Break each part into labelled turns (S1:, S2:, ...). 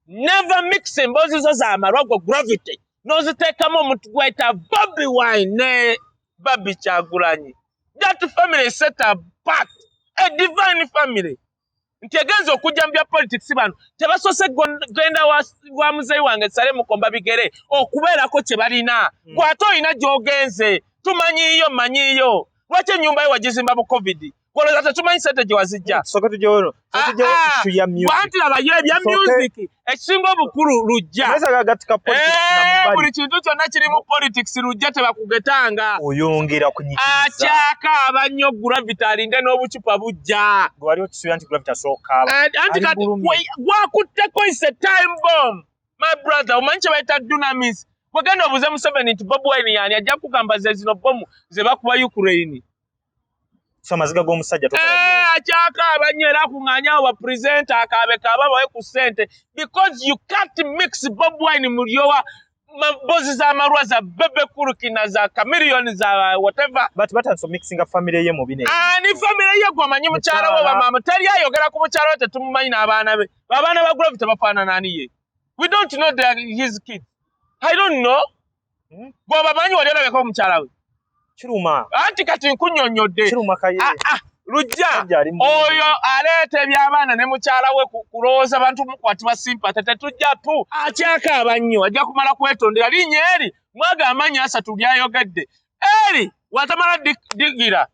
S1: Never mix emboozi zo z'amalwa gwe Gravity n'oziteekamu omuntu gwayita Bobi Wine ne Barbie Kyagulanyi. That family is set apart, a divine family. Nti egenza okujja mu bya politics, bano tebasoose genda wa muzeeyi wange Sale Mukomba bigere okubeerako kye balina. Gwate olina gy'ogenze, tumanyiiyo, manyiiyo. Lwaki ennyumba ye wagizimba mu COVID? Gwolowooza tetumanyi sente gye wazijja?
S2: Tusooke tujjewo
S1: Ah,
S2: tujjewo
S1: ah.
S2: issue ya music.
S1: Bwanti labayo ebya music, ekisinga obukulu lujja.
S2: Naye agatika politics na
S1: Eh,
S2: mubali.
S1: Buli kintu kyonna kiri mu politics, lujja tebakugetanga.
S2: Oyongera kunyikiriza.
S1: Akyakaaba nnyo Gravity, alinde n'obucupa bujja.
S2: Gwe wali okisuubira nti Gravity asooka.
S1: Eh, anti
S2: Ali
S1: kati
S2: bulumi.
S1: Gwakutteko is a time bomb, my brother. Omanyi kye bayita dunamis? Bwegenda obuuze Museveni nti Bobi Wine yani, ajja kugamba ze zino bomu ze bakuba Ukraine.
S2: So amaziga g'omusajja togalabye.
S1: Eh, akyakaaba nnyo era akuŋŋaanya awo bapresenter akaabe kaaba bawe ku ssente, because you can't mix Bobi Wine mulyowa mbozi z'amalwa za Bebe Cool na za Chameleone za whatever.
S2: But batandise omixinga family ye mu bino.
S1: Ani family ye? Gwamanyi mukyala we?
S2: Mukyala.
S1: Bamaama teri ayogera ku mukyala we, tetumumanyi n'abaana be. Abaana ba Gravity tebafaanana ani ye. We don't know his kids, I don't know. Gweobamanyi? Wali olabeko mukyala we?
S2: Kiruma.
S1: Anti kati nkunnyonnyodde.
S2: Kiruma kaye.
S1: Ah, ah, lujja.
S2: Musajja ali mulungi.
S1: Oyo aleeta eby'abaana ne mukyala we kulowooza bantu mukwatibwa sympathy, tetujja tu akyakaaba nnyo, ajja kumala kwetondera linnya eri mwaga amannya asatu lyayogedde eri watamala digira.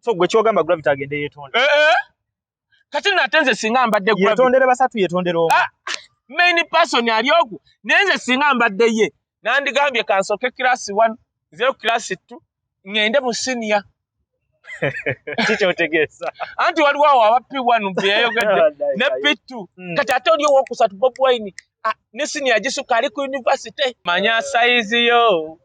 S2: So gwe kyogamba Gravity agende yeetonde?
S1: Eh, eh. Kati nate nze singa mbadde Gravity,
S2: Yeetondere basatu, yeetondere omu?
S1: Ah, main person ali ogu, naye nze singa mbadde ye nandigambye kansooke class 1, nzire class 2, ŋŋende mu senior.
S2: Kikyotegeeza?
S1: Anti waliwo awo aba P1 bye yayogedde ne P2. Kati ate oli owokusatu Bobi Wine, ah, ne senior gisuka ali ku university. Manya size yo,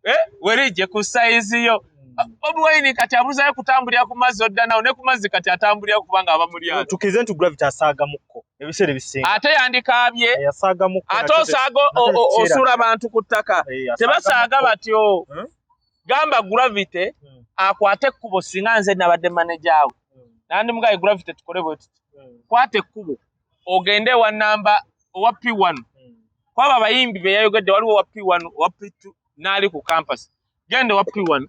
S1: eh, werije ku size yo. Ah, Bobi Wine kati abuzayo kutambulira ku mazzi, odda nawo ne ku mazzi kati atambulira kubanga aba mulyato.
S2: Tukkirize nti Gravity asaagamuko ebiseera ebisinga.
S1: Ate yandikaabye.
S2: Yasaagamuko.
S1: Ate osaaga osuula bantu ku ttaka, tebasaaga batyo. Gamba Gravity akwate ekkubo. Singa nze nabadde manager we, nandimugaye, "Gravity, tukole bwe tuti. Kwata ekkubo ogende ewa namba owa P1." Kwaba abayimbi be yayogedde, waliwo owa P1, owa P2 n'ali ku campus. Genda owa P1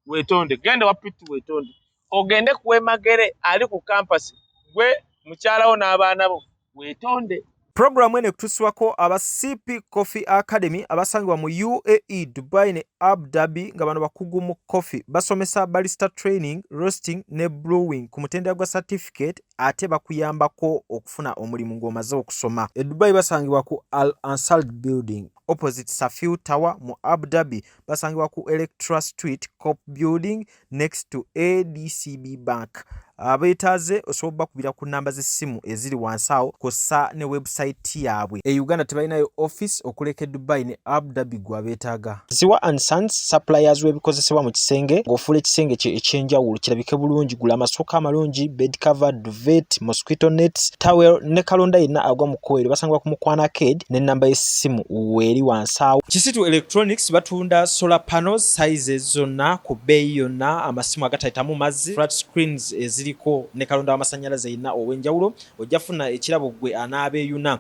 S1: weetonde, genda owa P2 weetonde, ogende ku Wemagere ali ku campus, gwe mukyalawo n'abaana bo weetonde.
S3: Puroguramu eno ekutuusibwako aba CP Coffee Academy abasangibwa mu UAE, Dubai ne Abu Dhabi, nga bano bakugu mu coffee. Basomesa barista training, roasting ne brewing ku mutendera gwa certificate, ate bakuyambako okufuna omulimu ng'omaze okusoma. E Dubai basangibwa ku Al Ansal Building opposite Safir Tower. Mu Abu Dhabi basangibwa ku Electra Street, Cop Building, next to ADCB Bank. Abeetaaze osobola bakubira ku namba z'essimu eziri wansi awo kw'ossa ne website yaabwe. E Uganda tebalinayo office okuleka e Dubai ne Abu Dhabi. Gwe abeetaaga, Ziwa and Sons suppliers w'ebikozesebwa mu kisenge ng'ofuula ekisenge kye ekyenjawulo kirabike bulungi. Gula amasuuka amalungi, bed cover, duvet, mosquito nets, towel ne kalonda yenna agwa mu kkoweero. Basangibwa ku Mukwana Arcade n'ennamba y'essimu weeri wansi awo. Kisitu Electronics batunda solar panels sizes zonna ku bbeeyi yonna, amasimu agatayitamu mazzi, flat screens eziriko ne kalonda w'amasannyalaze yenna ow'enjawulo. Ojja funa ekirabo gwe anaabeeyuna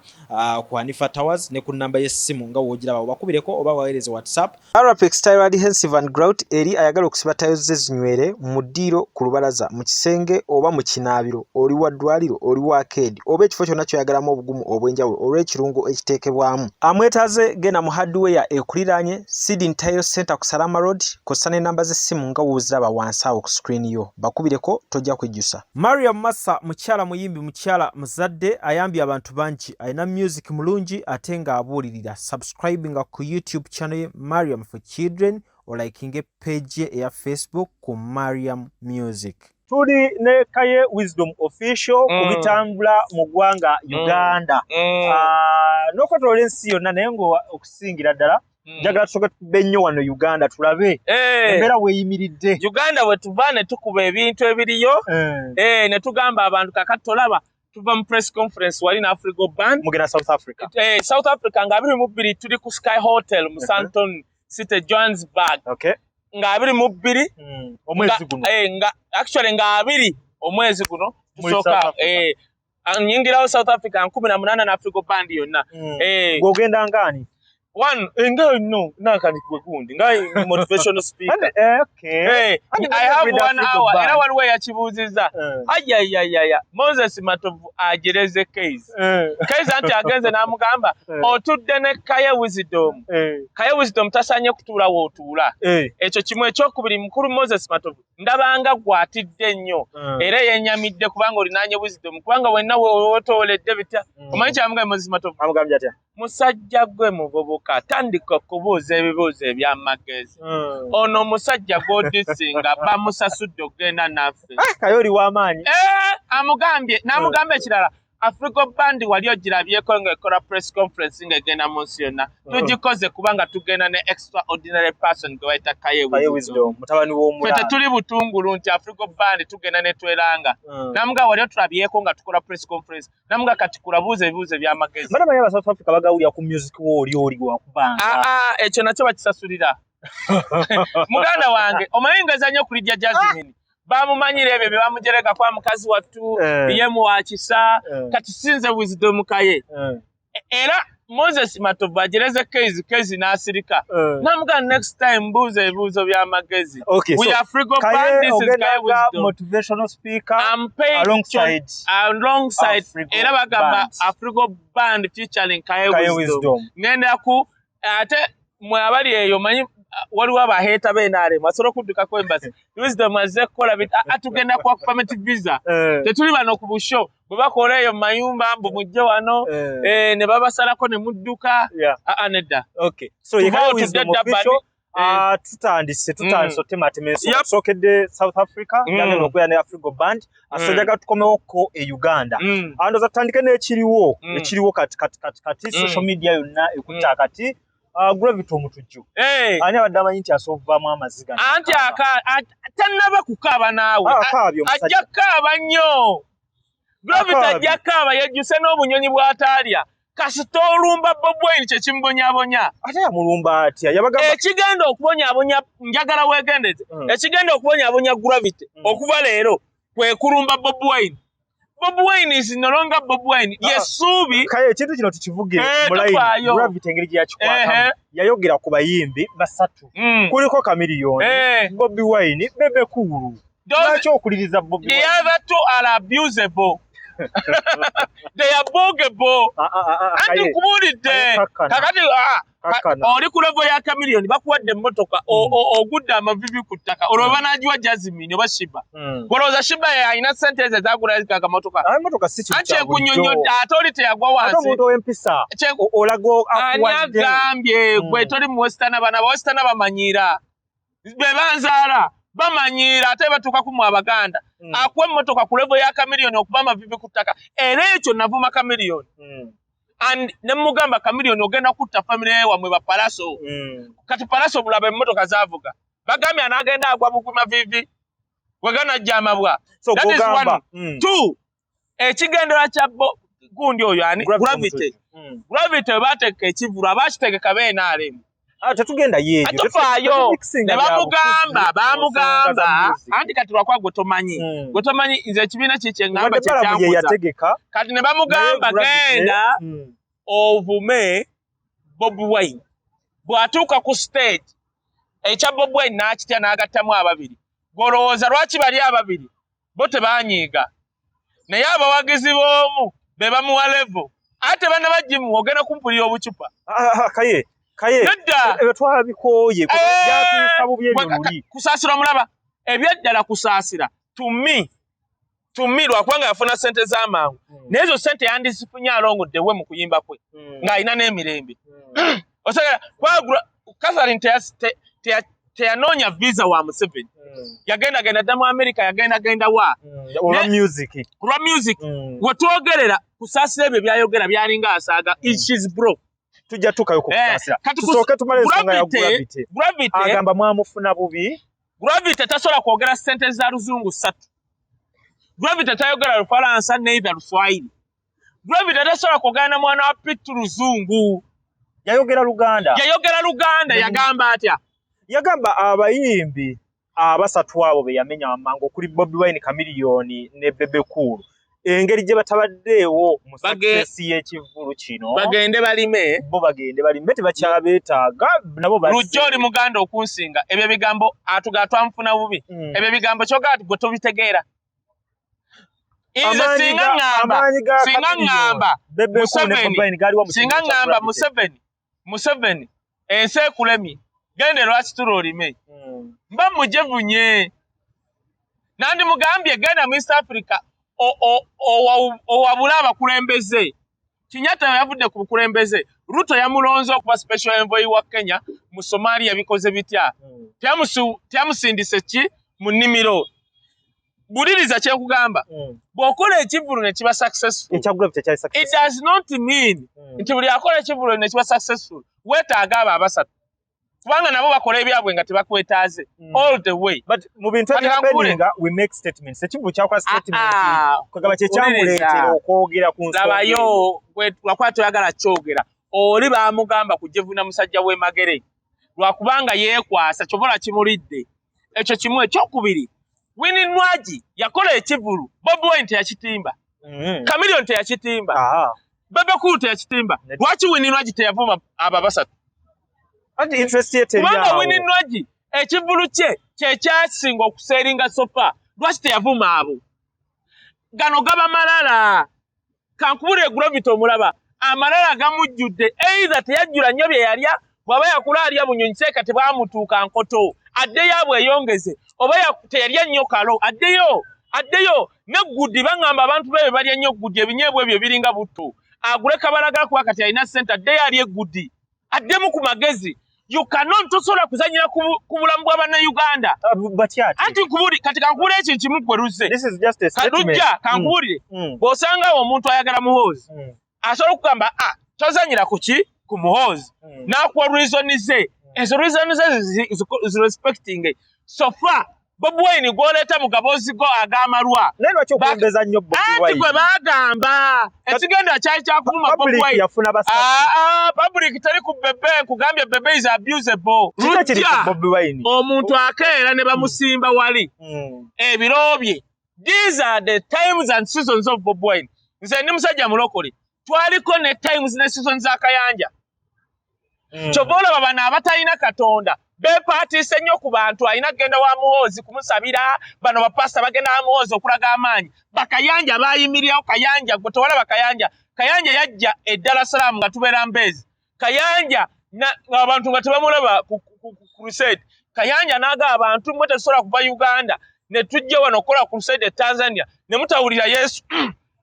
S3: ku Hanifa Towers ne ku nnamba y'essimu nga w'ogiraba, obakubireko oba waweereze WhatsApp. Arapex Tile Adhesive and Grout eri ayagala okusiba tiles ze zinywere mu ddiiro, ku lubalaza, mu kisenge oba mu kinaabiro, oli wa ddwaliro, oli wa arcade oba ekifo kyonna ky'oyagalamu obugumu obw'enjawulo olw'ekirungo ekiteekebwamu. Amwetaaze genda mu hardware ekuliraanye Sydney Tile Center ku Salama Road, kw'ossa n'ennamba z'essimu nga w'oziraba wansi awo ku screen yo. Bakubireko, tojja kwejjusa. Mariam Massa mukyala muyimbi, mukyala muzadde, ayambye abantu bangi, alina music mulungi ate ng'abuulirira. Subscribinga ku YouTube channel ye Mariam for Children, olikinge page ye eya Facebook ku Mariam Music.
S2: Tuli ne Kaye Wisdom Official ku bitambula mu ggwanga Uganda. Ah, n'okwetoloola ensi yonna, naye nga okusingira ddala njagala tusooke tukube nnyo wano Uganda, tulabe embeera weeyimiridde.
S1: Uganda bwe tuva ne tukuba ebintu ebiriyo, ne tugamba abantu kakati tolaba tuva mu press conference wali ne Afrigo Band.
S2: Mugenda South Africa.
S1: Eh, South Africa nga 22 tuli ku Sky Hotel mu Sandton City, Johannesburg. Nga 22
S2: Omwezi guno.
S1: Nga actually nga 20 omwezi guno
S2: Muli
S1: tusooka
S2: South Africa.
S1: Nyingirawo South Africa 18 na Afrigo Band yonna.
S2: Gwogenda ngani?
S1: One, nga no, nankani gwe gundi, nga motivational speaker.
S2: Okay.
S1: Hey, I have 1 hour. Era waliwo eyakibuuzizza. Ayayayaya, Moses Matovu agereze Kayz. Kayz anti agenze n'amugamba, otudde ne Kaye Wisdom. Kaye Wisdom tasaanye kutuula w'otuula. Ekyo kimu. Ekyokubiri, mukulu Moses Matovu, ndabanga gw'atidde nnyo. Era yennyamidde kubanga olinaanye Wisdom, kubanga wenna wetooledde bitya. Omanyi kyamugambye Moses Matovu?
S2: Amugambye atya?
S1: Musajja gwe muvubuka, tandika okubuuza ebibuuzo eby'amagezi. Ono omusajja gw'odisinga bamusasudde okugenda naffe.
S2: Kaye oli w'amaanyi.
S1: Amugambye, n'amugamba ekirala, Afrigo Band wali ogirabyeko ng'ekola press conference ng'egenda mu nsi yonna. Tugikoze kubanga tugenda ne extraordinary person gwe bayita Kaye
S2: Wisdom, mutabani w'omulaalo.
S1: Ffe tetuli butungulu nti Afrigo Band tugenda ne tweranga. Namugamba wali otulabyeko nga tukola press conference. Namugamba kati kulabuuza ebibuuzo eby'amagezi.
S2: Bana baye aba South Africa bagawulira ku music wo oli wakubanga.
S1: Ekyo nakyo bakisasulira. Muganda wange, omanyi ngeza nnyo kulijja Jasmine. Bamumanyira ebyo bye bamujerega kwa mukazi wattu, ye muwakisa, kati sinze Wisdom Kaye. Era Moses Matovu agereze Kayz, Kayz n'asirika. Namugamba next time mbuuza ebibuuzo by'amagezi.
S2: Okay,
S1: We
S2: so
S1: are Afrigo Band, this is Kaye Wisdom.
S2: Motivational speaker
S1: I'm paid
S2: alongside
S1: alongside
S2: Afrigo
S1: era bagamba
S2: Band.
S1: Afrigo Band featuring Kaye
S2: Kaye
S1: Wisdom.
S2: Wisdom.
S1: Ngenda ku ate mwe abali eyo manyi waliwo abaheeta b'NRM asobola okuddukako embassy. Wisdom azze kukola atugenda kwa permit visa. Tetuli bano ku busho bwe bakola eyo mu mayumba mbu mujje wano, ne babasalako ne mudduka. Nedda.
S2: Okay. So, ye
S1: Tuva
S2: Kaye
S1: otudde
S2: Wisdom
S1: Durban.
S2: official. Tutandise otematema ensonga. Tusookedde South Africa, yagenda okubeera ne Afrigo Band. So njagala tukomewoko e Uganda. Ndowooza tutandike n'ekiriwo, ekiriwo kati, kati, kati, kati, social media yonna ekutte akati. Gravity Omutujju. Ani abadde amanyi nti asobola okuvaamu amaziga?
S1: Anti tannaba kukaaba naawe.
S2: Akaabye omusajja.
S1: Ajja kukaaba nnyo. Gravity
S2: Akaabye.
S1: ajja kukaaba yejjuse n'obunyonyi bw'ataalya. Kasita olumba Bobi Wine kye kimubonyaabonya.
S2: Ate yamulumba atya? Yabagamba
S1: Ekigenda okubonyaabonya, njagala weegendeze. Ekigenda okubonyaabonya Gravity okuva leero kwe kulumba Bobi Wine. Bobi Wine is no longer Bobi Wine. Ye ssuubi.
S2: Kaye ekintu kino tukivugire mu line.
S1: Tofaayo.
S2: Gravity engeri gye yakikwatamu. Yayogera ku bayimbi basatu. Kuliko Chameleone, Bobi Wine, Bebe Cool. Lwaki okuliriza Bobi
S1: The
S2: Wine?
S1: other two are abusable. They are bogable. Anti
S2: Kaye.
S1: nkubuulidde.
S2: Kaye kakkana.
S1: Kakati,
S2: Kakkana.
S1: oli ku level ya Chameleone, bakuwadde emmotoka, ogudde amavivi ku ttaka. Olwo banaagiwa Jasmine oba Sheebah. Olowooza Sheebah ye alina ssente ezo ezaagula akamotoka?
S2: Emmotoka si kintu
S1: Anti
S2: kya bulijjo.
S1: enkunyonnyodde, ate oli teyagwa
S2: Ate
S1: wansi.
S2: omuntu ow'empisa, olaga
S1: Ani
S2: akuwadde.
S1: agambye, gwe toli mu Western, bano aba Western bamanyiira. Be banzaala, bamanyiira, ate batuuka ku mmwe Abaganda. Akuwa emmotoka ku level ya Chameleone okuba amavivi ku ttaka. Era ekyo navuma Chameleone. And ne mugamba Chameleone ogenda kutta family ye wammwe ba Pallaso. Kati Pallaso bulaba emmotoka z'avuga. Bagambye anaagenda agwa bugwi mavivi. We ganajja amabwa.
S2: So,
S1: That is
S2: gogamba,
S1: one. Two, ekigendererwa kya gundi oyo ani?
S2: Gravity
S1: Gravity.
S2: Omusajja.
S1: Gravity bwe baateeka ekivvulu, abaakitegeka ba NRM.
S2: Tetugenda yeeyo.
S1: Tofaayo.
S2: Tetumixinga
S1: Ne
S2: bya
S1: bamugamba,
S2: bufuzi,
S1: bamugamba.
S2: nsonga za music.
S1: Anti kati lwakuba gwe tomanyi. Gwe tomanyi, nze ekibiina ki kye ŋŋamba
S2: Obadde
S1: kye
S2: Balamu ye
S1: kyankuza.
S2: yategeka.
S1: Kati ne bamugamba,
S2: Naye Gravity,
S1: genda ovume Bobi Wine. Bw'atuuka ku stage, ekya Bobi Wine n'akitya n'agattamu ababiri. Gw'olowooza lwaki bali ababiri? Bo tebaanyiiga. Naye abawagizi b'omu be bamuwa level. Ate bannabagimuwa, ogenda kumpulira obucupa.
S2: Kaye, Kaye.
S1: Nedda.
S2: Ebyo twabikooye, byatuyisa bubi ebyo luli.
S1: Kusaasira omulaba. Ebyaddala kusaasira. To me, to me, lwakubanga yafuna ssente z'amangu. Naye ezo ssente yandizifunye along the way mu kuyimba kwe. Ng'alina n'emirembe. Osegera, kwagula, Catherine teyanoonya visa wa Museveni. Yagenda genda dda mu America, yagenda genda wa?
S2: Olwa music.
S1: Olwa music. We twogerera kusaasira ebyo byayogera byalinga asaaga. She's broke.
S2: Tujja tukayo ku kusaasira.
S1: Kati
S2: Tusooke tumale ensonga ya Gravity.
S1: Gravity.
S2: Agamba mwamufuna bubi.
S1: Gravity tasobola kwogera ssente za luzungu ssatu. Gravity tayogera Lufalansa neither Luswahili. Gravity tasobola kwogera na mwana wa Pitu Luzungu.
S2: Yayogera Luganda.
S1: Yayogera Luganda, yagamba atya?
S2: Yagamba abayimbi abasatu abo be yamenya wammanga okuli Bobi Wine, Chameleone ne Bebe Cool. Engeri gye batabaddeewo mu success y'ekivvulu kino,
S1: bagende balime,
S2: bo bagende balime, tebakyabeetaaga nabo.
S1: Lujja oli muganda okunsinga. Ebyo ebigambo atuga twanfuna bubi. Ebyo ebigambo kyogaa gwe tobitegeera. Nze singa ŋŋamba Museveni, ensi ekulemye, gende lwaki olime, mba mujevunye. Nandimugambye genda mu East Africa owabule abakulembeze. Kenyatta yavudde ku bukulembeze, Ruto yamulonze okuba special envoy wa Kenya mu Somalia. Bikoze bitya? Teyamusindise ki mu nnimiro? Buliriza kyenkugamba. Bw'okola ekivvulu ne kiba successful, it does not mean nti buli akola ekivvulu ne kiba successful weetaaga abo abasatu, kubanga nabo bakola ebyabwe nga tebakwetaaze all the way.
S2: But mu bintu ebihappeninga we make statements. Ekivvulu kyakola statement, kwegamba kyekyamuleetera okwogera ku
S1: nsonga. Labayo, lwakuba toyagala kyogera. Oli baamugamba kujevuna musajja w'e Magere lwakubanga yeekwasa, kyobola kimulidde. Ekyo kimu. Ekyokubiri, Winnie Nwagi yakola ekivulu, Bobi Wine teyakitimba, Chameleone teyakitimba, Bebe Cool teyakitimba. Lwaki Winnie Nwagi teyavuma abo abasatu? Kubanga Winnie Nwagi ekivulu kye kyekyasinga okusellinga so far. Lwaki teyavuma abo? Gano gaba malala. Kankubulire, Gravity omulaba amalala gamujjudde. Either teyajjula nnyo bye yalya, bw'aba yakula alya bunyonyi, seeka tebwamutuuka nkoto, addeyo abweyongeze, oba teyalya nnyo kalo, addeyo addeyo neggudi. Baŋŋamba abantu bebe balya nnyo gudi, ebinyeebwa ebyo biringa butto. Agule kabalagala, kuba kati alina ssente, addeyo alya eggudi, addemu ku magezi. You cannot, tosobola kuzanyira ku bulamu bwa bannayuganda. Anti nkubuli kati kankubuli ekintu kimu, gwe luzze lujja kankubulire. Bw'osangawo omuntu ayagala Muhoozi, asobola okugamba, "Ah, tozanyira ku ki, ku Muhoozi," n'akuwa reason ze. Ezo reason ze zirespecting. So far Bobi Wine gw'oleeta mu gaboozi go ag'amalwa.
S2: Naye lwaki okulembeza nnyo Bobi
S1: Anti
S2: Wine?
S1: Gwe baagamba ekigenda kyali kyakuvuma Bobi
S2: Public
S1: Wine.
S2: yafuna basatu.
S1: Ah, ah, public teri ku Bebe. Nkugambye, Bebe is abusable.
S2: Kiki ekiri ku
S1: Lujja
S2: Bobi Wine?
S1: omuntu akeera ne bamusimba wali ebiro bye. These are the times and seasons of Bobi Wine. Nze ndi musajja mulokole, twaliko ne times ne seasons za Kayanja. Kyova olaba bano abatalina Katonda beepaatiise nnyo ku bantu. Alina kugenda wa Muhoozi kumusabira. Bano bapasita bagenda wa Muhoozi okulaga amaanyi. Bakayanja bayimirirawo. Kayanja gwe tewalaba Kayanja? Kayanja yajja e Dar es Salaam nga tubeera Mbeezi. Kayanja abantu nga tebamulaba ku crusade. Kayanja n'aga abantu, "Mwe tetusobola kuva Uganda ne tujja wano okukola crusade e Tanzania ne mutawulira Yesu.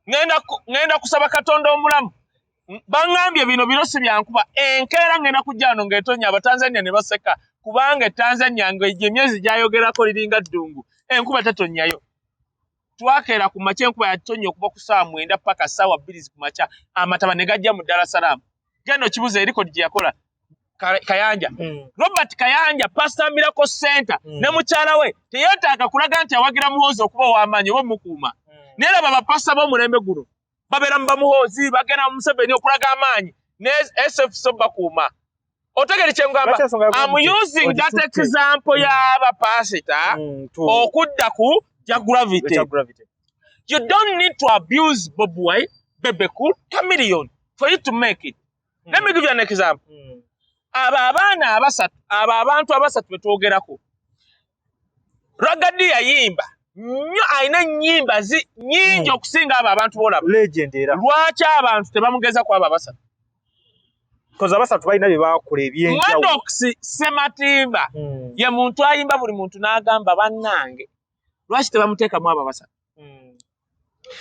S1: Ŋŋenda kusaba Katonda omulamu. Baŋŋambye bino biro si byankuba. Enkeera ŋŋenda kujja wano ng'etonya." Abatanzania ne baseka, kubanga e Tanzania ng'egyo emyezi gy'ayogerako liringa ddungu, enkuba tetonnyayo. Twakeera ku makya, enkuba yatonya okuva ku ssaawa 9 paka ssaawa 2 ku makya, amataba ne gajja mu Dar es Salaam. Genda okibuuza erikodi gye yakola Kayanja. Robert Kayanja, Pastor Miracle Center, ne mukyala we teyeetaaga kulaga nti awagira Muhoozi okuba ow'amaanyi oba omukuuma. Naye laba bapasita b'omulembe guno, babeera mu bamuhoozi, bagenda mu Museveni okulaga amaanyi, ne SFC bakuuma. Otegere kye ngamba?
S2: Lwaki ensonga ya
S1: I'm
S2: Gravity
S1: using that
S2: ogitutte?
S1: example y'abapasita okudda ku ja Gravity.
S2: Ekya Gravity.
S1: You don't need to abuse Bobi Wine, Bebe Cool, Chameleone for you to make it. Let me give you an example. Abo abaana abasatu, abo abantu abasatu betwogerako, Ragga Dee yayimba nnyo, alina ennyimba nyingi okusinga abo abantu boolaba.
S2: Legend era.
S1: Lwaki abantu tebamugeza ku abo abasatu?
S2: Koza abasatu balina bye bakola ebyenjawulo.
S1: Maddox Sematimba ye muntu ayimba buli muntu n'agamba, "Bannange, lwaki tebamuteekamu abo abasatu?"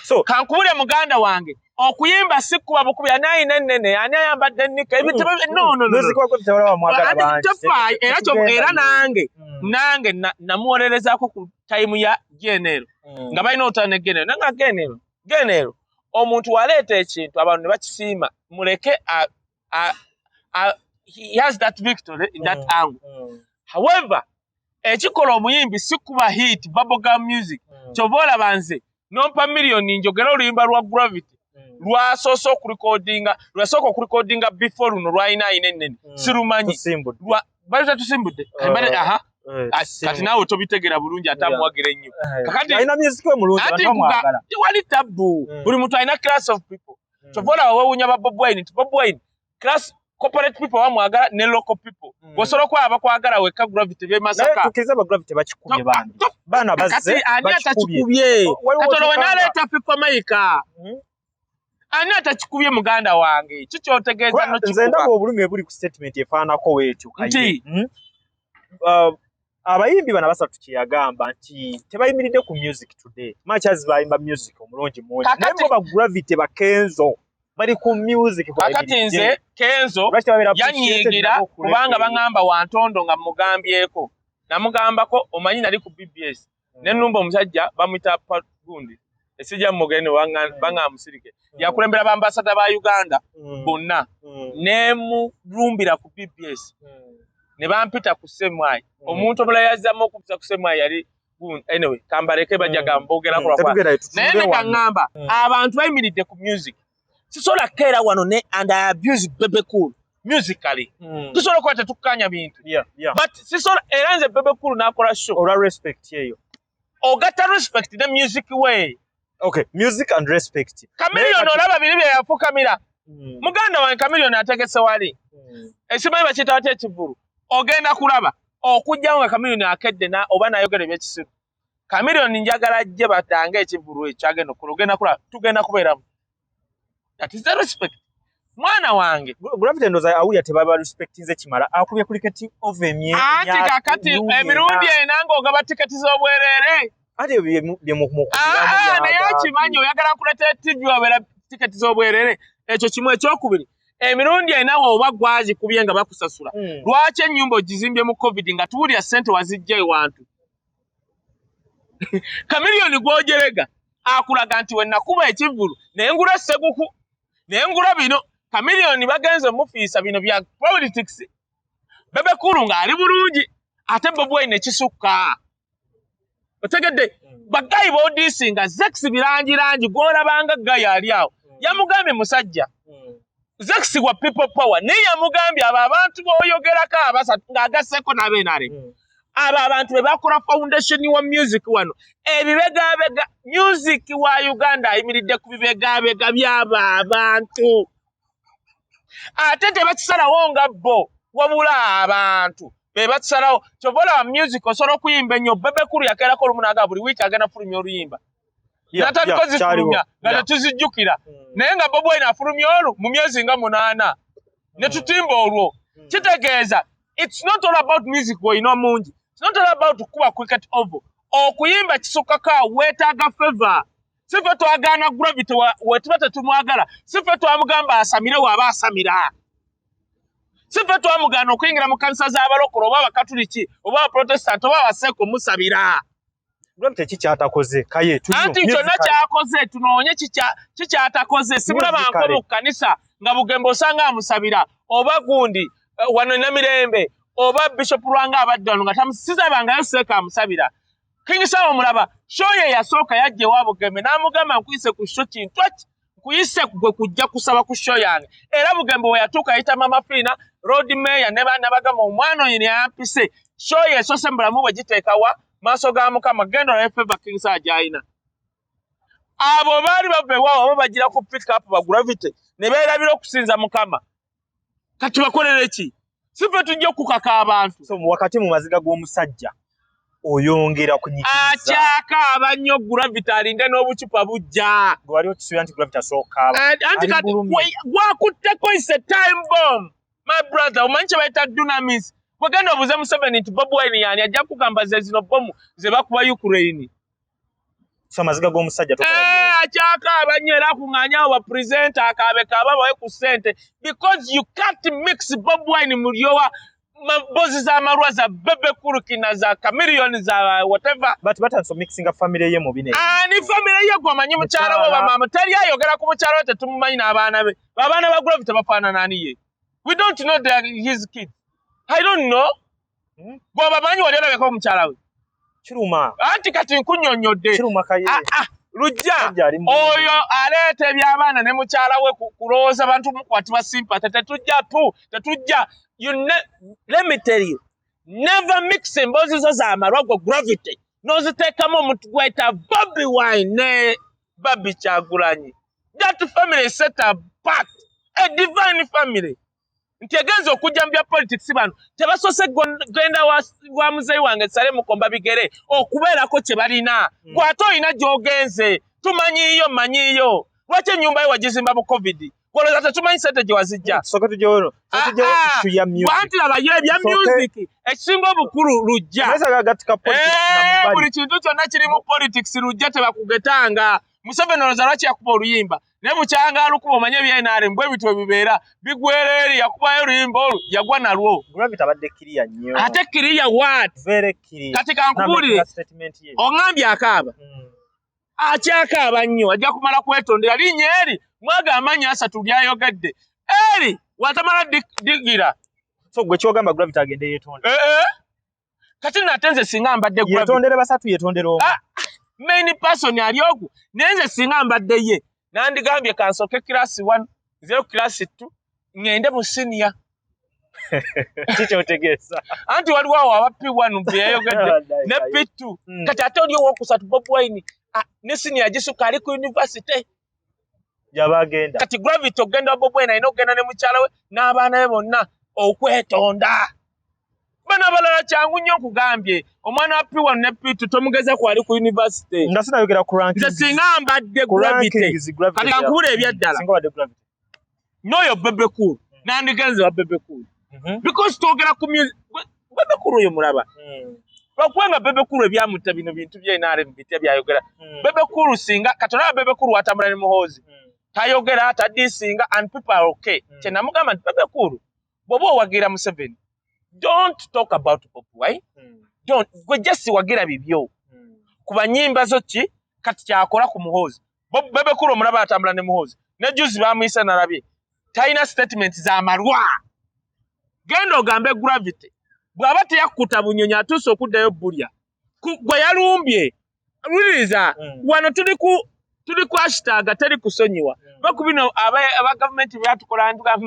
S2: So
S1: Kankubule muganda wange, okuyimba si kuba bukubi. Ani ayina ennene, ani ayambadde ennika? No, no, no, no.
S2: Music wa Gravity tewalaba mwagala
S1: Ate
S2: bangi.
S1: tofaayo, era era nange nange namuwolerezaako ku time ya GNL, nga balina olutalo ne GNL, naye nga GNL omuntu waleeta ekintu abantu ne bakisiima, muleke he has that victory in that angle. However, ekikola omuyimbi si kuba hit bubblegum music. Kyova olaba nze nompa miliyoni njogera oluyimba lwa Gravity lwasoose okurecordinga, lwasooka okurecordinga before luno lwalina ayina ennene, sirumanyi.
S2: Tusimbudde.
S1: Bali tetusimbudde. Kati naawe tobitegera bulungi ate amuwagira ennyo.
S2: Kakati alina music we mulungi,
S1: anti
S2: abantu bamwagala.
S1: Tewali tabbu. Buli muntu alina class of people. Kyova olaba weewuunya ba Bobi Wine nti Bobi Wine class corporate people bamwagala ne local people. Bw'osobola okulaba bakwagala wekka Gravity b'e
S2: Naye
S1: Masaka.
S2: tukkirize ba Gravity bakikubye bambi. Baana bazze
S1: Kati ani
S2: bakikubye.
S1: atakikubye?
S2: Waliwo
S1: Kati olwo
S2: otukanga.
S1: n'aleeta Feffe Maika. Ani atakikubye muganda wange? Ki ky'otegeeza
S2: Kuba nze
S1: n'okikuba?
S2: ndaba obulumi obuli ku statement efaanako weetyo Kaye.
S1: Nti?
S2: Abayimbi bano abasatu kye yagamba nti tebayimiridde ku music today. Much as bayimba music omulungi mungi. Naye
S1: Kakati
S2: bo ba Gravity ba Kenzo bali ku music
S1: Kakati
S2: kwebayimiridde.
S1: nze Kenzo
S2: Lwaki tebabeera appreciated
S1: yanyiigira
S2: nabo ku
S1: kubanga
S2: level eyo?
S1: baŋŋamba wantondo nga mugambyeko. Namugambako omanyi nali ku BBS. Ne nnumba omusajja bamuyita gundi. Esijja mugende baŋŋamba musirike. Yakulembera ba ambassador ba Uganda bonna. Ne mulumbira ku BBS. Ne bampita ku CMI. Omuntu omulala yazzamu okupita ku CMI yali gundi. Anyway, kambaleke bajja gambogerako lwakuba.
S2: Tetugenda
S1: Naye
S2: tutunule
S1: leka
S2: wano.
S1: ŋŋamba abantu bayimiridde ku music. Sisobola kukeera wano ne and I abuse Bebe Cool musically. Tusobola okuba tetukkanya bintu. But sisobola era nze Bebe Cool n'akola show.
S2: Olwa respect eyo.
S1: Ogatta respect ne music way.
S2: Okay, music and respect.
S1: Chameleone olaba biri bye yafukamira. Muganda wange Chameleone ategese wali. Esimanyi bakiyita batya ekivvulu. Ogenda kulaba okugyawo nga Chameleone akedde na oba n'ayogera ebyekisiru. Chameleone njagala ajje batange ekivvulu ekyo agenda okukola. Ogenda kulaba tugenda kubeeramu. That is the respect. Mwana wange.
S2: Gravity ndowooza awulira tebaba respectinze kimala. Akubye cricket over
S1: Anti kakati emirundi ena ng'ogaba tiketi z'obwereere.
S2: Ate ebyo bye mukubiramu
S1: Naye
S2: byagambye.
S1: okimanyi oyagala nkuleetera TV wabeera tiketi z'obwereere. Ekyo kimu. Ekyokubiri, emirundi ena oba gwazikubye nga bakusasula. Lwaki ennyumba ogizimbye mu COVID nga tuwulira ssente wazijja ewantu? Chameleone gw'ojerega akulaga nti we nakuba ekivvulu ne ngula sseguku ne ngula bino. Chameleone bagenze mufiisa bino bya politics. Bebe Cool ng'ali bulungi ate Bobi Wine ekisukka. Otegedde bagayi b'odiisinga Zex birangirangi gw'olabanga gayi ali awo. Yamugambye musajja Zex wa people power naye yamugambye abo abantu b'oyogerako abasatu ng'agasseeko n'abe NRM. Abo abantu be bakola foundation wa music wano. Ebibegabega music wa Uganda ayimiridde ku bibegabega by'abo abantu. Ate tebakisalawo nga bo wabula abantu be bakisalawo. Kyova olaba music osobola okuyimba ennyo. Bebe Cool yakeerako olumu n'agamba buli wiiki agenda fulumya oluyimba. N'atandika ozifulumya nga tetuzijjukira. Naye nga Bobi Wine afulumya olwo mu myezi nga 8 ne tutimba olwo. Kitegeeza it's not all about music bw'olina mungi. It's not all about kukuba cricket oval. Okuyimba kisukkako awo weetaaga favor. Si ffe twagaana Gravity we tuba tetumwagala. Si ffe twamugamba asamire w'aba asamira. Si ffe twamugaana okuyingira mu kkanisa z'abalokole oba abakatuliki oba abaprotestant oba abaseeko musabira.
S2: Gravity ki ky'atakoze? Kaye, tuliyo.
S1: Anti kyonna
S2: Musically.
S1: ky'akoze tunoonye ki ky'atakoze. Simulabanko
S2: Musically.
S1: mu kkanisa nga Bugembe osanga amusabira oba gundi wano Namirembe oba Bishop Lwanga abadde wano nga tamusizabangayo seeka amusabira. King Saha omulaba show ye yasooka yajja ewa Bugembe n'amugamba nkuyise ku show kintu ki nkuyise gwe kujja kusaba ku show yange. Era Bugembe we yatuuka ayita Mama Fiina, Lord Mayor ne baana bagamba omwana oyo yampise. Show ye esoose mu bulamu bwe giteeka wa maaso ga Mukama genda olabe favor King Saha gy'alina. Abo baali bava ewaabwe oba bagira ku pick up ba Gravity ne beerabira okusinza Mukama. Kati bakolere ki? Si ffe tujja okukaka abantu.
S2: So wakati mu maziga g'omusajja oyongera kunyigiriza.
S1: Akyakaaba nnyo Gravity alinde n'obucupa bujja.
S2: Gwe wali okisuubira nti Gravity asooka aba.
S1: Anti
S2: Ali
S1: kati
S2: bulumi.
S1: gwakutteko is a time bomb. My brother, omanyi kye bayita dunamis. Bwegenda obuuze Museveni nti Bobi Wine y'ani ajja kugamba ze zino bomu ze bakuba Ukraine.
S2: So amaziga g'omusajja tokola
S1: Akyakaaba nnyo era akuŋŋaanye abo bapresenter akaabe kaaba bawe ku ssente because you can't mix Bobi Wine mulyowa mbozi z'amalwa za Bebe Cool na za Chameleone za whatever.
S2: But batandise omixinga family ye mu bino.
S1: Ani family ye gwe omanyi mukyala we
S2: Mukyala.
S1: bamaama teri ayogera ku mukyala we tetumumanyi n'abaana be. Abaana ba Gravity tebafaanana ani ye. We don't know his kids. I don't know. Gwe obamanyi wali olabeko mukyala we.
S2: Kiruma.
S1: Anti kati nkunnyonnyodde.
S2: Kiruma Kaye.
S1: Ah, ah, Lujja
S2: Musajja ali mu-
S1: oyo aleeta eby'abaana ne mukyala we kulowooza bantu mukwatibwa sympathy. Tetujja tu, tetujja. Let me tell you. Never mix emboozi zo z'amalwa gwe Gravity n'oziteekamu omuntu gwayita Bobi Wine ne Barbie Kyagulanyi. That family is set apart, a divine family. Nti egenza okujja mu bya politics, bano tebasoose genda wa muzeeyi wange Sale Mukomba bigere okubeerako kye balina. Gw'ate olina gy'ogenze, tumanyiiyo, manyiiyo. Lwaki ennyumba yo wagizimba mu COVID? Gwolowooza tetumanyi sente gye wazijja?
S2: Tusooke tugyewo, tugyewo issue ya music.
S1: Bwanti labayo ebya music, ekisinga obukulu lujja.
S2: Naye agatika politics na
S1: Eh, buli kintu kyonna kiri mu politics lujja, tebakugetanga. Museveni olowooza lwaki yakuba oluyimba? Naye bukyanga alukuba, omanye ebya NRM bwe bityo bibeera bigwera eri, yakubayo oluyimba olwo yagwa nalwo.
S2: Gravity abadde clear nnyo.
S1: Ate clear what?
S2: Very clear.
S1: Kati kankubuulire.
S2: N'amakinga statement ye.
S1: Oŋŋambye akaaba, akyakaaba nnyo, ajja kumala kwetondera linnya eri mwaga amannya asatu lyayogedde eri watamala digira.
S2: So gwe kyogamba Gravity agende yeetonde?
S1: Eh, eh. Kati nate nze singa mbadde Gravity,
S2: Yeetondere basatu, yeetondere omu?
S1: Ah, main person ali ogu, naye nze singa mbadde ye nandigambye kansooke class 1, nzire class 2, ŋŋende mu senior.
S2: Kikyotegeeza?
S1: Anti waliwo awo aba P1 bye yayogedde ne P2. Kati ate oli owokusatu Bobi Wine, ah, ne senior gisuka ali ku university.
S2: Gyaba agenda.
S1: Kati Gravity okugenda wa Bobi Wine alina okugenda ne mukyala we n'abaana be bonna okwetonda. Bano abalala kyangu nnyo, nkugambye, omwana wa P1 ne P2 tomugeza ku ali ku university.
S2: Nga sinayogera ku
S1: Nze
S2: rankings.
S1: singa mbadde
S2: Ku
S1: Gravity,
S2: rankings, Gravity
S1: kati kankubula ebyaddala.
S2: Singa wadde Gravity.
S1: N'oyo Bebe Cool, nandigenze wa Bebe Cool because twogera ku music. Bebe Cool oyo mulaba, lwakubanga Bebe Cool ebyamutta bino bintu bya NRM bitya byayogera. Bebe Cool singa kati olaba Bebe Cool watambula ne Muhoozi, tayogera, tadisinga and people are okay. Kyenamugamba nti Bebe Cool, bw'oba owagira Museveni, don't talk about Bobi Wine. Don't. Gwe just wagira bibyo kuba nyimba zo ki. Kati kyakola ku Muhoozi, Bebe Cool omulaba atambula ne Muhoozi, ne juzi bamuyisa nalabye talina statement z'amalwa. Genda ogambe Gravity bw'aba teyakkuta bunyonyi atuuse okuddayo bulya gwe yalumbye. Wuliriza, wano tuli ku hashtag teri kusonyiwa. Baku bino aba gavumenti byatukola ntuga,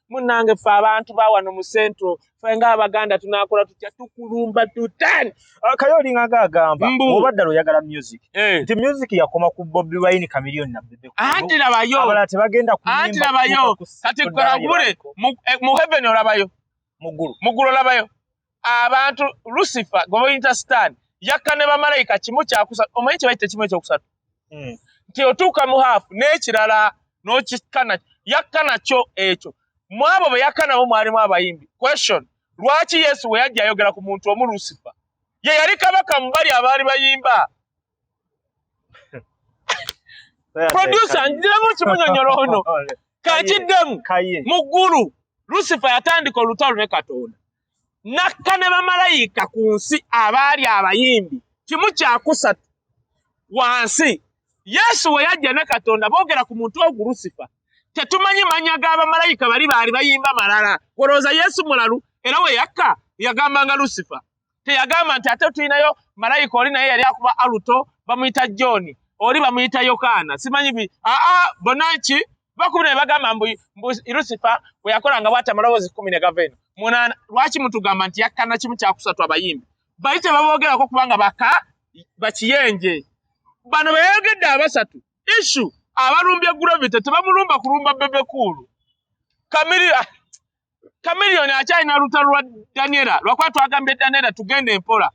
S1: munnange ffe abantu ba wano mu Central, ffe ng'Abaganda tunaakola tutya? Tukulumba tutan.
S2: Ah, Kaye olinga agamba
S1: Mbu.
S2: oba ddala oyagala music, nti music yakoma ku Bobi Wine, Chameleone na Bebe Cool.
S1: Anti labayo.
S2: Abalala tebagenda kuyimba
S1: Anti labayo.
S2: kutuuka ku
S1: Kati
S2: ku ddaala lye
S1: kankubule,
S2: baliko.
S1: mu heaven olabayo?
S2: Mu ggulu.
S1: Mu ggulu olabayo abantu Lucifer gwe bayita Stan yakka ne bamalayika kimu kyakusatu. Omanyi kye bayita kimu ekyokusatu? Nti otuuka mu half n'ekirala n'okikka nakyo, yakka nakyo ekyo. Mu abo be yakka nabo mwalimu abayimbi. Question: lwaki Yesu we yajja ayogera ku muntu omu Lucifer? Ye yali kabaka mu bali abaali bayimba. Producer, nziremu kimunyonyola ono kakiddemu.
S2: Kaye.
S1: Mu ggulu Lucifer yatandika olutalo ne Katonda, nakka ne bamalayika ku nsi abaali abayimbi kimu kyakusatu wansi. Yesu we yajja ne Katonda boogera ku muntu ogu Lucifer. Tetumanyi mannya g'abamalayika bali baali bayimba malala. Olowooza Yesu mulalu? Era we yakka yagambanga Lucifer, teyagamba nti ate tulinayo malayika oli naye yali akuba alto bamuyita John, oli bamuyita Yokaana, simanyi bi aa bonna ki bakubira ne bagamba mbu Lucifer bwe yakolanga bw'ati amaloboozi 10 ne gava eno 8. Lwaki mutugamba nti yakkana kimu kyakusatu abayimbi bali tebaboogerako? Kubanga baka bakiyenje bano beyogedde abasatu. Issue abalumbye Gravity tebamulumba kulumba Bebe Cool. Chameleone akyalina lutalo lwa Daniela, lwakuba twagambye Daniela tugende empola.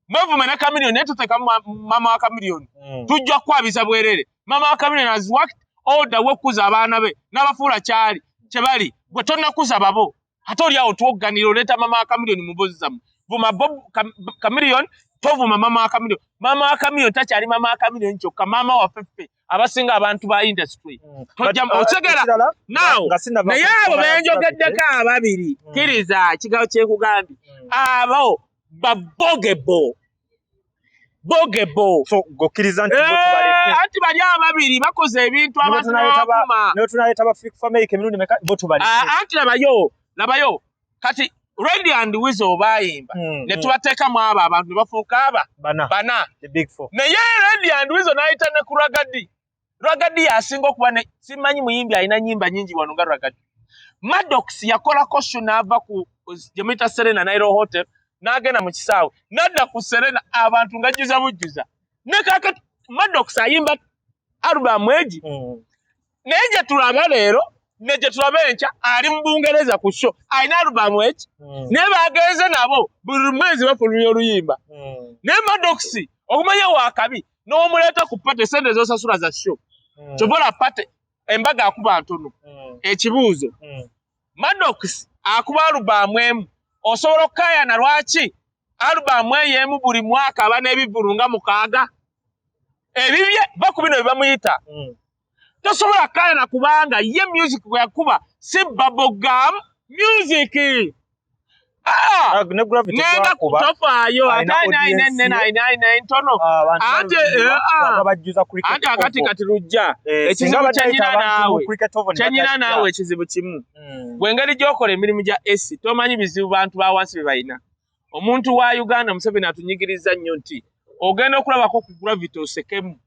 S1: Mwevume ne Chameleone, naye tuteekamu mama wa Chameleone. Tujja kukwabiza bwerere. Mama wa Chameleone has worked all the way okukuza abaana be n'abafuula kyali kye bali. Gwe tonnakuza babo, ate oli awo twogganira oleeta mama wa Chameleone mu mbuzi zammwe. Vuma Bob Chameleone, tovuma mama wa Chameleone. Mama wa Chameleone takyali mama wa Chameleone kyokka, maama waffe ffe abasinga abantu ba industry. Tojja otegera
S2: Ekirala,
S1: now
S2: nga sinnava
S1: naye
S2: ku
S1: abo
S2: nsonga ya
S1: benjogeddeko ababiri, kkiriza ekigambo kyekugambye, abo babogebo bogebo.
S2: So gokkiriza nti bo tubaleke?
S1: Eh, anti bali ababiri bakoze ebintu abantu nebakuma.
S2: Ne tunaleeta ba Fik Fameica emirundi meka, bo tubaleke?
S1: Ah, anti labayo, labayo kati Radio and Weasel bayimba ne tubateekamu abo abantu ne bafuuka aba
S2: Bana.
S1: Bana.
S2: The big four.
S1: Naye Radio and Weasel n'ayita ne ku Ragga Dee. Ragga Dee yasinga okuba ne simanyi muyimbi alina nnyimba nnyingi wano nga Ragga Dee. Maddox yakolako show n'ava ku gye muyita Serena Nile Hotel. N'agenda mu kisaawe, n'adda ku Serena, abantu ng'ajjuza bujjuza. Ne kaakati Maddox ayimba album egi. Naye gye tulaba leero ne gye tulaba enkya, ali mu Bungereza ku show, alina album eki. Naye bagenze nabo buli mwezi bafulumya oluyimba. Naye Maddox okumanya wakabi, n'omuleeta ku party, sente z'osasula za show. Kyova olaba party embaga akuba ntono. Ekibuuzo, Maddox akuba album emu, osobola okukaayana lwaki album eyo emu buli mwaka aba n'ebivvulu nga 6 ebibye? Va ku bino bye bamuyita. Tosobola kukaayana kubanga ye music gwe yakuba si bubblegum music. Ah,
S2: Ah, ne Gravity
S1: ngenda
S2: gwakuba,
S1: tofaayo, ate
S2: alina
S1: alina
S2: audience
S1: ennene,
S2: ye.
S1: alina entono.
S2: Abantu
S1: Ate,
S2: balumibwa,
S1: ah.
S2: baba bajjuza Cricket
S1: Anti akati
S2: Oval.
S1: kati lujja
S2: Eh,
S1: ekizibu
S2: singa badde
S1: kyenyina
S2: ayita abantu mu
S1: naawe,
S2: Cricket Oval ne
S1: kyenyina
S2: batajja.
S1: naawe ekizibu kimu. Gwe engeri gy'okola emirimu gya esi, tomanyi bizibu bantu ba wansi bye balina. Omuntu wa Uganda, Museveni atunyigiriza nnyo nti ogenda okulabako ku Gravity osekemu,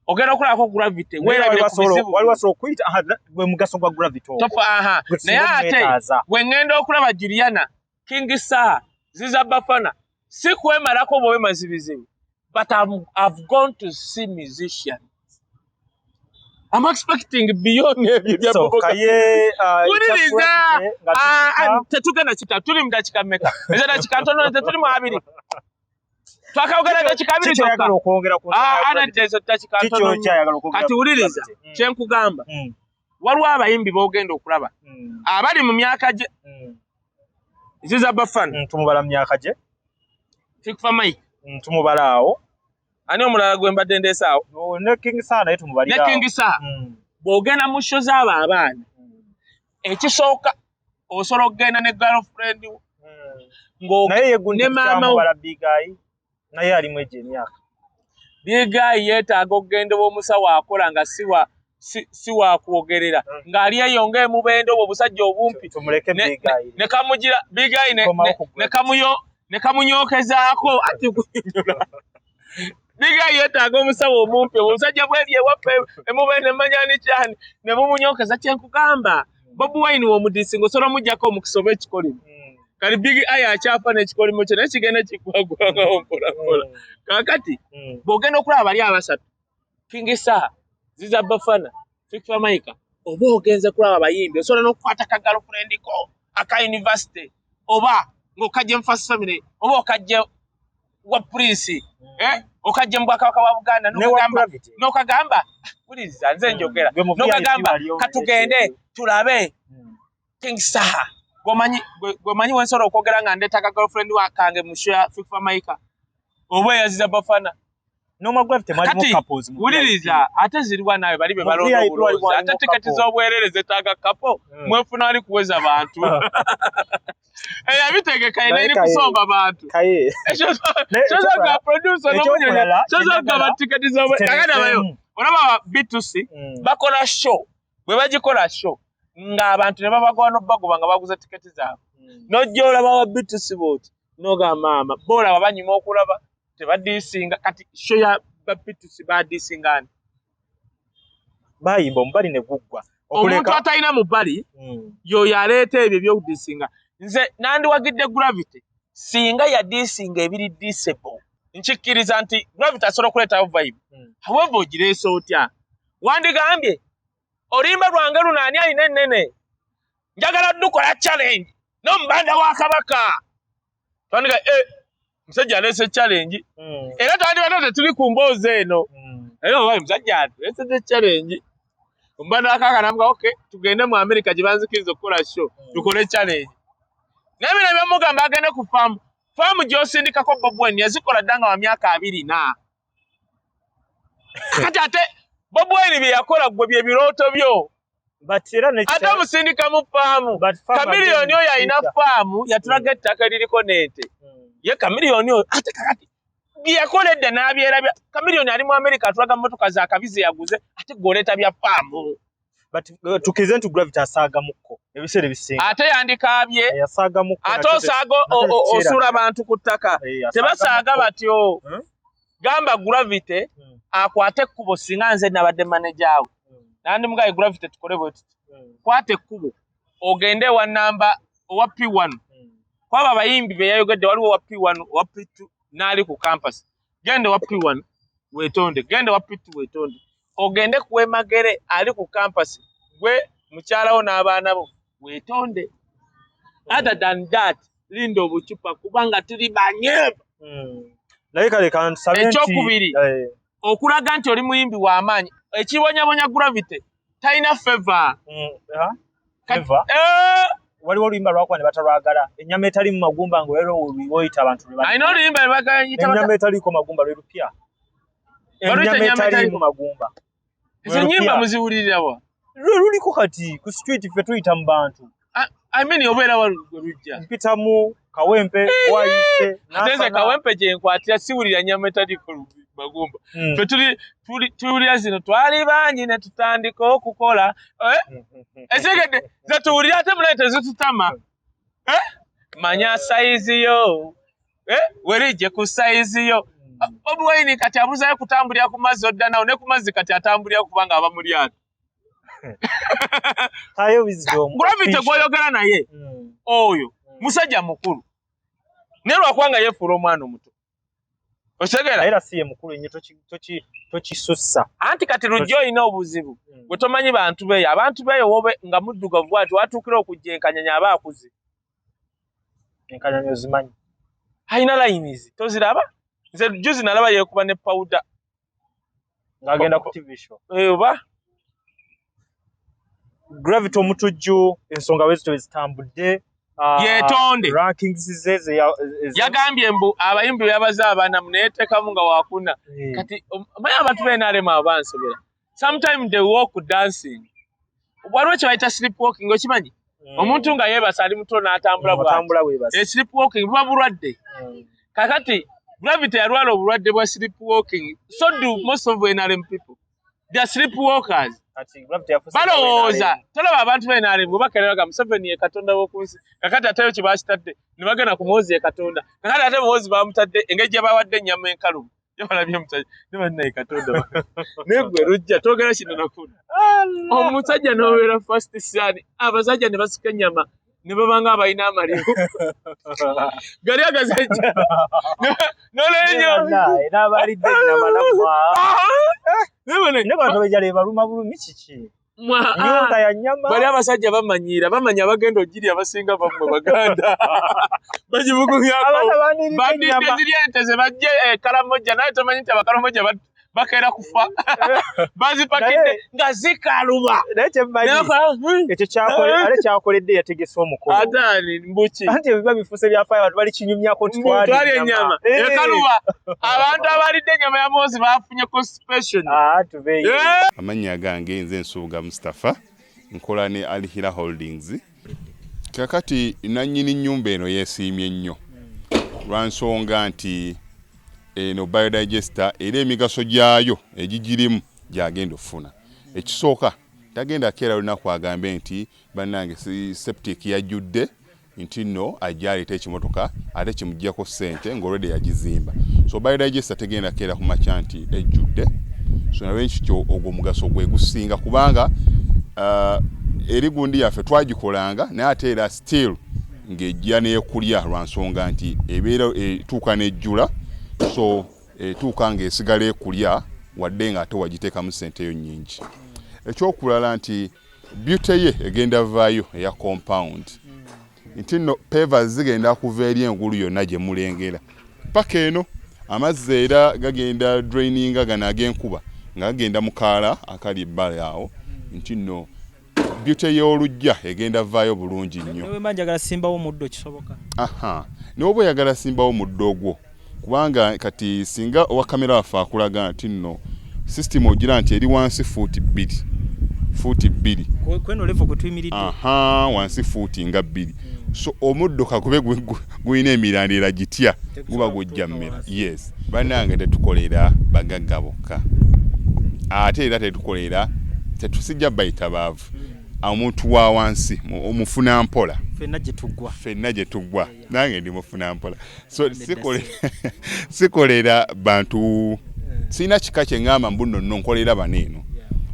S1: ogenda okulabako ku Gravity
S2: Naye
S1: weerabire ku bizibu.
S2: wali wasobola okuyita, aha, gwe mugaso gwa Gravity ogwo.
S1: Tofa, aha.
S2: Gwe
S1: Naye
S2: tusinga
S1: ate
S2: omwetaaza.
S1: bwe ŋŋenda okulaba Juliana, King Saha, Ziza Bafana, si kwemalako bwewemazi bizibu, but I've gone to see musician. I'm expecting beyond ebyo bya
S2: So,
S1: Bobo.
S2: Kaye,
S1: Wuliriza.
S2: ekya Gravity nga
S1: Ah,
S2: tukita-
S1: ah, tetugenda kita, tuli mu dakika mmeka? Ezo dakika ntono, tetuli mu 20. Twakawogera dakika 20
S2: Kiki
S1: zokka.
S2: oyagala okwongera ku nsonga
S1: Ah,
S2: ya
S1: ah,
S2: Gravity?
S1: nedda, ezo dakika
S2: Kiki
S1: ntono nnyo.
S2: okyayagala okwongera
S1: Kati
S2: ku
S1: wuliriza
S2: Gravity?
S1: Kyenkugamba, waliwo abayimbi b'ogenda okulaba abali mu myaka gye Ziza Bafana,
S2: Tumubala mu myaka gye.
S1: Fik Fameica.
S2: Tumubala awo.
S1: Ani omulala gwe mbadde ndeese awo?
S2: Oh, ne King Saha naye
S1: Ne
S2: tumubalira awo.
S1: King Saha. Bw'ogenda mu show z'abo abaana, ekisooka osobola okugenda ne girlfriend wo
S2: Naye ye gundi
S1: ne maama wo.
S2: tukyamubala Big Eye, naye alimu egyo emyaka.
S1: Big Eye yeetaaga okugenda omusawo akola nga si wa kwogerera, ng'ali eyo ng'emubende, obwo obusajja obumpi.
S2: Tumuleke Big Eye.
S1: Ne kamugira Big Eye
S2: Komawo ku
S1: ne ne kamunyookezaako ati kunyonyola. Big Eye yeetaaga omusawo omumpi, obwo obusajja bweri ewaffe emubende mmanya ni kyani, ne bumunyokeza. Kyenkugamba, Bobi Wine w'omudisinga osobola omuggyako omukisa oba ekikolimo. Kali Big Eye akyafa n'ekikolimo kye, naye kigenda kiggwagwangawo mpola mpola. Kaakati bw'ogenda okulaba bali abasatu, King Saha, Ziza Bafana, Fik Fameica, oba ogenze kulaba abayimbi, osobola n'okukwata ka girlfriend ko aka university, oba ng'okajja mu first family, oba okajja wa Prince, okajja mu bwakabaka bwa Buganda,
S2: Ne wa Gravity.
S1: n'okagamba, wuliriza nze njogera,
S2: Gwe mu VIP
S1: n'okagamba
S2: wali omu
S1: katugende
S2: ekyo.
S1: tulabe King Saha. Gwomanyi wensobola okwogera nga ndeeta ka girlfriend wa kange mu show ya Fik Fameica oba eya Ziza Bafana.
S2: N'omwa Gravity mwalimu
S1: Kati
S2: couples mu
S1: wuliriza, ate ziriwa naawe bali be
S2: Mu
S1: balonda
S2: VIP
S1: obulowooza.
S2: waliwo
S1: Ate tiketi
S2: couple.
S1: z'obwereere zetaaga couple? Mwefuna ali kuweza bantu, eyabitegeka
S2: Naye
S1: eri
S2: Kaye.
S1: kusomba bantu.
S2: Kaye. Naye
S1: Kyozaga producer
S2: ekyokulala,
S1: n'omunyonya kyozagaba
S2: kyenjagala
S1: tiketi z'obwereere. Kakati abayo
S2: tuterezeemu.
S1: olaba B2C bakola show, bwe bagikola show ng'abantu ne babagoba n'obagoba nga baguze tiketi zaabwe. N'ojja olaba wa B2C bw'oti n'ogamba maama boolaba banyuma okulaba tebadiisinga. Kati show ya ba B2C badiisinga ani?
S2: Bayimba omubali ne guggwa.
S1: Omuntu
S2: Okuleka
S1: atalina mubali yoyo aleeta ebyo ebyokudisinga. Nze nandiwagidde Gravity singa yadiisinga ebiri dissable. Nkikkiriza nti Gravity asobola okuleetawo vibe. However, ogireese otya? Wandigambye oluyimba lwange luno, ani alina ennene, njagala dukola challenge n'omubanda wa Kabaka. Twandiga musajja aleese challenge. Era twandibadde tetuli ku mboozi eno. Naye oba musajja aleese challenge, omubanda wa Kabaka namuga, okay, tugende mu America gye banzikiriza okukola show, tukole challenge. Naye bino byamugamba agende ku faamu, faamu gy'osindikako Bobi Wine yazikola dda nga wa myaka 24. Kati ate Bobi Wine bye yakola gwe bye birooto byo.
S2: But era ne
S1: Ate omusindika mu faamu.
S2: But farm
S1: Chameleone
S2: again,
S1: oyo alina
S2: Peter.
S1: faamu, yatulaga ettaka eririko n'ente. Ye Chameleone oyo ate kakati bye yakola edda n'abyerabya. Chameleone ali mu America atulaga mmotoka za kabi ze yaguze, ate gw'oleeta bya faamu.
S2: But tukkirize nti Gravity asaagamukko ebiseera ebisinga.
S1: Ate yandikaabye.
S2: Yasaagamukko.
S1: Ate osaaga
S2: nakyo
S1: osuula abantu ku ttaka. Tebasaaga batyo. Gamba Gravity akwate ekkubo. Singa nze nabadde manager we, nandimugaye, Gravity, tukole bwe tuti, kwata ekkubo ogende ewa namba owa P1. Kwaba abayimbi be yayogedde waliwo wa P1, wa P2 n'ali ku campus. Genda wa P1 weetonde, genda wa P2 weetonde, ogende ku Magere ali ku campus, gwe mukyalawo n'abaana bo weetonde. Other than that, linda obucupa kubanga tuli banyevu.
S2: Naye kale kansabe nti
S1: Ekyokubiri, okulaga nti oli muyimbi w'amaanyi, ekibonyabonya Gravity talina favor.
S2: Favor? Waliwo oluyimba lwakuba ne batalwagala, ennyama etali mu magumba nga leero woyita abantu lwe
S1: Alina oluyimba lwe bagayita
S2: ennyama etaliiko magumba lwe lupya.
S1: Baluyita
S2: Ennyama
S1: ennyama
S2: etali
S1: etali
S2: mu magumba.
S1: Ezo ennyimba muziwulirira wa?
S2: Lwe luliko kati ku street, ffe tuyita mu bantu.
S1: I mean, obeera wa lwe lujja?
S2: Mpita mu Kawempe, Bwayise,
S1: Ate nze
S2: Nansana.
S1: Kawempe gye nkwatira siwulira nnyama etaliiko magumba. Ffe tuwulira zino twali bangi ne tutandika okukola. Ekitegedde ze tuwulira ate munaye tezitutama. Manya sayizi yo. Werijje ku sayizi yo. Bobi Wine kati abuzayo kutambulira ku mazzi odda nawo, ne ku mazzi kati atambulira kubanga aba mu lyato.
S2: Kaye Wisdom
S1: Gravity
S2: official.
S1: gw'oyogera naye oyo musajja mukulu, naye lwakubanga yeefuula omwana omuto. Otegeera?
S2: Naye era si ye mukulu ennyo, tokisussa.
S1: Anti kati Lujja olina obuzibu gwe tomanyi bantu beeyo. Abantu beeyo wobe nga muddugavu bw'ati watuukira okujja enkanyanya aba akuze.
S2: Enkanyanya ozimanyi?
S1: Alina lines toziraba? Nze juzi nalaba yeekuba ne powder.
S2: Ng'agenda ku TV show.
S1: Oba?
S2: Gravity Omutujju, ensonga bwe zityo zitambudde.
S1: Yeetonde.
S2: Rankings ze ze ya- ze-
S1: Yagambye mbu abayimbi yabaze abaana muneetekamu nga wakuna. Kati omanyi abantu b'NRM abo bansobera. Sometimes they walk dancing. Waliwo kye bayita sleep walking, okimanyi? Omuntu nga yeebase ali muto n'atambula bw'ati.
S2: Atambula weebase.
S1: Sleep walking buba bulwadde. Kakati Gravity yalwala obulwadde bwa sleep walking. So do most of NRM people. They are sleep walkers.
S2: Kati Gravity yafuuse
S1: Balowooza,
S2: NRM.
S1: tolaba abantu ba NRM bwe bakeera baga Museveni ye Katonda w'oku nsi. Kakati ate yo kye bakitadde ne bagenda ku Muhoozi ye Katonda. Kakati ate Muhoozi bamutadde engeri gye bawadde ennyama enkalubo. Ye balabye omusajja ne bannaye Katonda. Naye gwe Lujja twogera kino nakuno. Omusajja n'obeera first son, abasajja ne basika ennyama ne baba nga abalina amaliro. Gali agasajja. N'olwenyo.
S2: Bannaye, n'abalidde ennyama nammwe.
S1: Naye
S2: Ne bantu bejja lebaluma bulumi kiki? Nnyonta ya nnyama.
S1: Bali abasajja bamanyiira, bamanya abagenda ogirya abasinga bammwe Baganda. Bagibugumyako.
S2: Abaana bandiridde
S1: Bandidde
S2: ennyama.
S1: ziri ente ze bajje e Karamoja, naye tomanyi nti Abakaramoja bakeera kufa. Bazipakidde
S2: Naye
S1: nga zikaluba.
S2: Naye kye mmanyi,
S1: Naye bakola,
S2: ekyo ate kyakoledde yategese omukolo.
S1: Ate ani, mbuki?
S2: Anti ebiba bifuuse byafaayo, abantu balikinyumyako nti
S1: Mbu
S2: twalya
S1: twalya ennyama. Ekaluba. Abantu abalidde ennyama ya Muhoozi bafunye constipation.
S2: Tuveeyo.
S4: Amannya gange nze Nsubuga Mustafa, nkola ne Al Hira Holdings. Kakati nannyini nnyumba eno yeesiimye nnyo lwa nsonga nti eno biodigester era emigaso gyayo egigirimu gyagenda okufuna. Ekisooka, tagenda keera lunaku agambe nti bannange septic yajjudde, nti nno ajja aleeta ekimotoka ate kimuggyako ssente ng'olwedde yagizimba. So biodigester tegenda keera ku makya nti ejjudde. So nalwekityo ogwo omugaso gwe gusinga, kubanga eri gundi yaffe twagikolanga naye ate era still ng'ejja n'ekulya lwa nsonga nti ebeera etuuka n'ejjula, so etuuka ng'esigala ekulya wadde ng'ate wagiteekamu ssente yo nnyingi. Ekyokulala nti beauty ye egenda vaayo eya compound, nti nno pavers zigenda kuva eri engulu yonna gye mulengera paka eno, amazzi era gagenda draininga gano ag'enkuba nga gagenda mu kaala akali ebbali awo, nti nno beauty y'oluggya egenda vaayo bulungi nnyo.
S3: Newe mba njagala simbawo omuddo kisoboka?
S4: Aha, n'oba oyagala simbawo muddo ogwo, kubanga kati singa owa kamera waffe akulaga nti nno system ogira nti eri wansi fuuti 2, fuuti 2.
S3: Kweno level kwe tuyimiridde.
S4: Aha, wansi fuuti nga 2. So omuddo kakube gulina emirandira gitya, guba gujja mmera. Yes, bannange tetukolera bagagga bokka, ate era tetukolera, tetusijja bayita baavu. Omuntu wa wansi omufuna mpola.
S3: Ffenna gye tuggwa.
S4: Ffenna gye tuggwa. Nange ndi mufuna mpola. So sikolera bantu, sirina kika kye ŋŋamba mbu nno nno nkolera bano eno.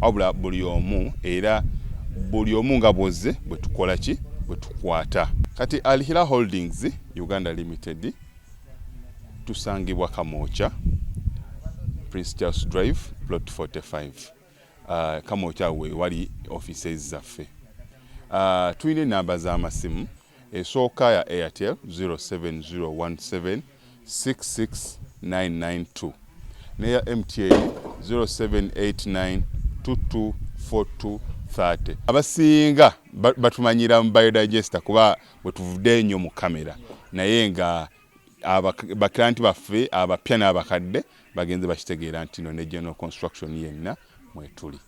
S4: Wabula buli omu, era buli omu nga bw'ozze bwe tukola ki, bwe tukwata. Kati Alhira Holdings Uganda Limited tusangibwa Kamwokya, Prince Charles Drive, plot 45. Kamwokya we wali offices zaffe. Tulina enamba z'amasimu. Esooka ya Airtel, 07017 66992, neya MTN 0789 224230. Abasinga batumanyira mu biodigester kuba bwe tuvudde ennyo mu kamera, naye nga baklienti baffe abapya n'abakadde bagenze bakitegeera nti no ne general construction yenna mwetuli.